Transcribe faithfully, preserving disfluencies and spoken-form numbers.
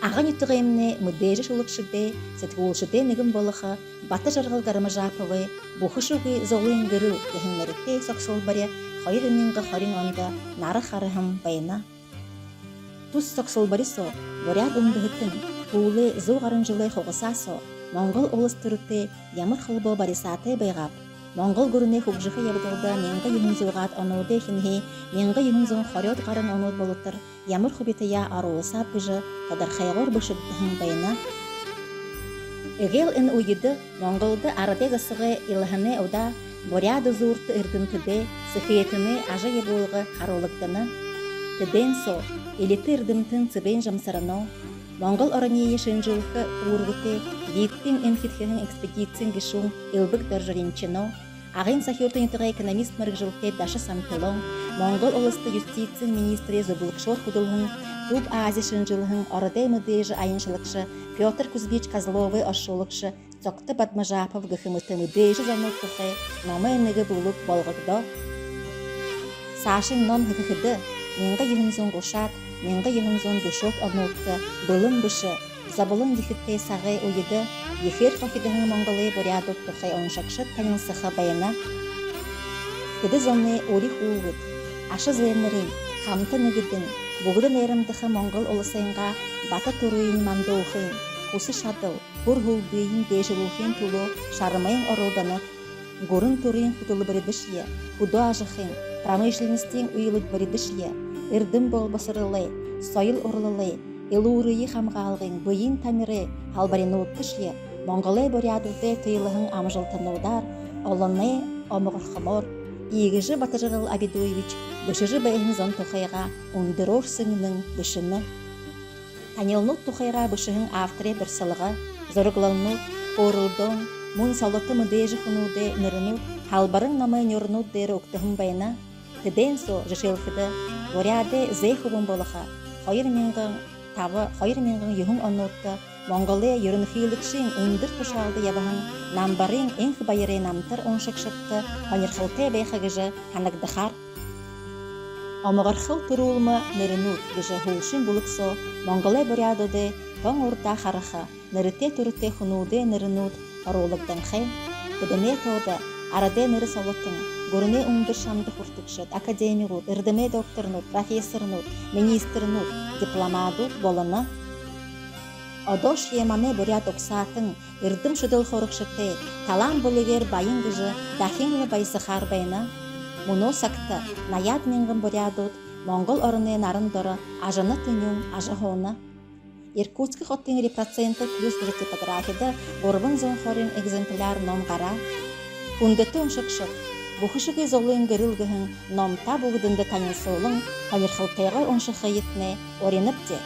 Ага нютагаймнай мэдээжэ шүлэгшэдэй, сэтгүүлшэдэй нэгэн болохо Батажаргал Гармажаповай «Бүхэшэгүй зулын гэрэл» гэһэн нэрэтэй согсолбори хоёр мянга хорин ондо нара хараһан байна. Тус согсолбори соо буряад үндэһэтэн һүүлэй зуу гаран жэлэй хугасаа соо Монгол улас түрэтэй ямар холбоо барисаатай байгааб, Монгол гүрэнэй хүгжэхэ ябадалда мянга юһэн зуугаад онуудай эхинһээ мянга юһэн зуун хорёод гаран онууд болотор ямар хубитаяа оруулсааб гэжэ тодорхойгоор бэшэгдэһэн байна. Эгээл энэ үедэ Монголдо арадай засагай илаһанай удаа буряад үзүүртэ эрдэмтэдэй, сэхээтэнэй ажал ябуулга харуулагдана. Тэдээн соо элитэ эрдэмтэн Цыбен Жамцарано, Монгол орониие шэнжэлхэ үүргэтэй Виттын эмхидхэһэн экспедициин гэшүүн Элбэг-Доржо Ринчино, Агын Сахюурта нютагай экономист мэргэжэлтэй Даша Сампилон, Монгол уласта юстициин министрэй зүблэгшөөр хүдэлһэн, Түб Ази шэнжэлһэн ородой мэдээжэ аяншалагша Пётр Кузьмич Козловой оршуулагша Цогто Бадмажапов гэхэ мэтэ мэдээжэ зонууд тухай номой нэгэ бүлэг болгогдоо. Саашань ном хэхэхэдэ, мянга юһэн зуун гушаад, мянга юһэн зуун дүшөөд онуудта бэлэн бэшэ, зоболон ехэтэй сагай үедэ ехээр хохидоһон Монголой буряадууд тухай уншагшад танилсаха байна. Тэдэ зоной үри хүүгэд, аша зээнэрынь хамта нэгэдэн, бүгэдэ найрамдаха Монгол уласайнгаа бата түрыень мандаһан, хүсэ шадал, хүр һүлдыень дээшэлүүлхын түлөө шармайн оролдоно. Гүрэн түрын хүтэлбэридэшье, хүдөө ажахын, промышленностиин үйлэдбэридэшье, эрдэм болбосоролой, соёл урлалай, элүүрые хамгаалгын, бэеын тамирай һалбаринуудташье Монголой буряадуудай туйлаһан амжалтануудаар олоной омогорхомоор, иигэжэ Батажаргал Абидуевич бэшэжэ байһан зон тухайгаа үндэрөөр сэгнэн бэшэнэ. Танилнууд тухайгаа бэшэһэн авторай бэрсэлгэ, зураглалнууд, хөөрэлдөөн, мүн солото мэдээжэ хүнүүдэй нэрэнүүд һалбарин номой нюурнууд дээрэ үгтэһэн байна. Тэдээн соо жэшээлхэдэ, буряадай зээ хүбүүн болохо хоёр мянга таба, хоёр мянга юһэн онуудта Монголой юрэнхылэгшын үндэр тушаалда ябаһан Намбарын Энхбаярай намтар уншагшадта һонирхолтой байха гэжэ һанагдахаар. «Омогорхол түрүүлмэ нэрэнүүд» гэжэ һүүлшын бүлэг соо Монголой буряадуудай тон урдаа хараха нэрэтэй түрэтэй хүнүүдэй нэрэнүүд оруулагданхай. Тэдэнэй тоодо арадай нэрэ солотон, гүрэнэй үндэр шанда хүртэгшэд, академигүүд, эрдэмэй докторнууд, профессорнууд, министрнүүд, дипломадууд болоно. Одоошье манай буряад угсаатан, эрдэм шудалха урагшатай, талаан бэлигээр баян гэжэ дахин лэ баясахаар байна. Мүнөө сагта наяад мянган буряадууд Монгол ороной наран доро ажана тэнюун ажаһууна. Иркутск хотын «Репроцентр плюс» гэжэ типографида гурбан зуун хорин экземпляр ном гараа. Хүндэтэ уншагшад, «Бүхэшэгүй зулын гэрэл» гэһэн ном та бүгэдэндэ танилсуулан, һонирхолтойгоор уншахыетнай уринабди.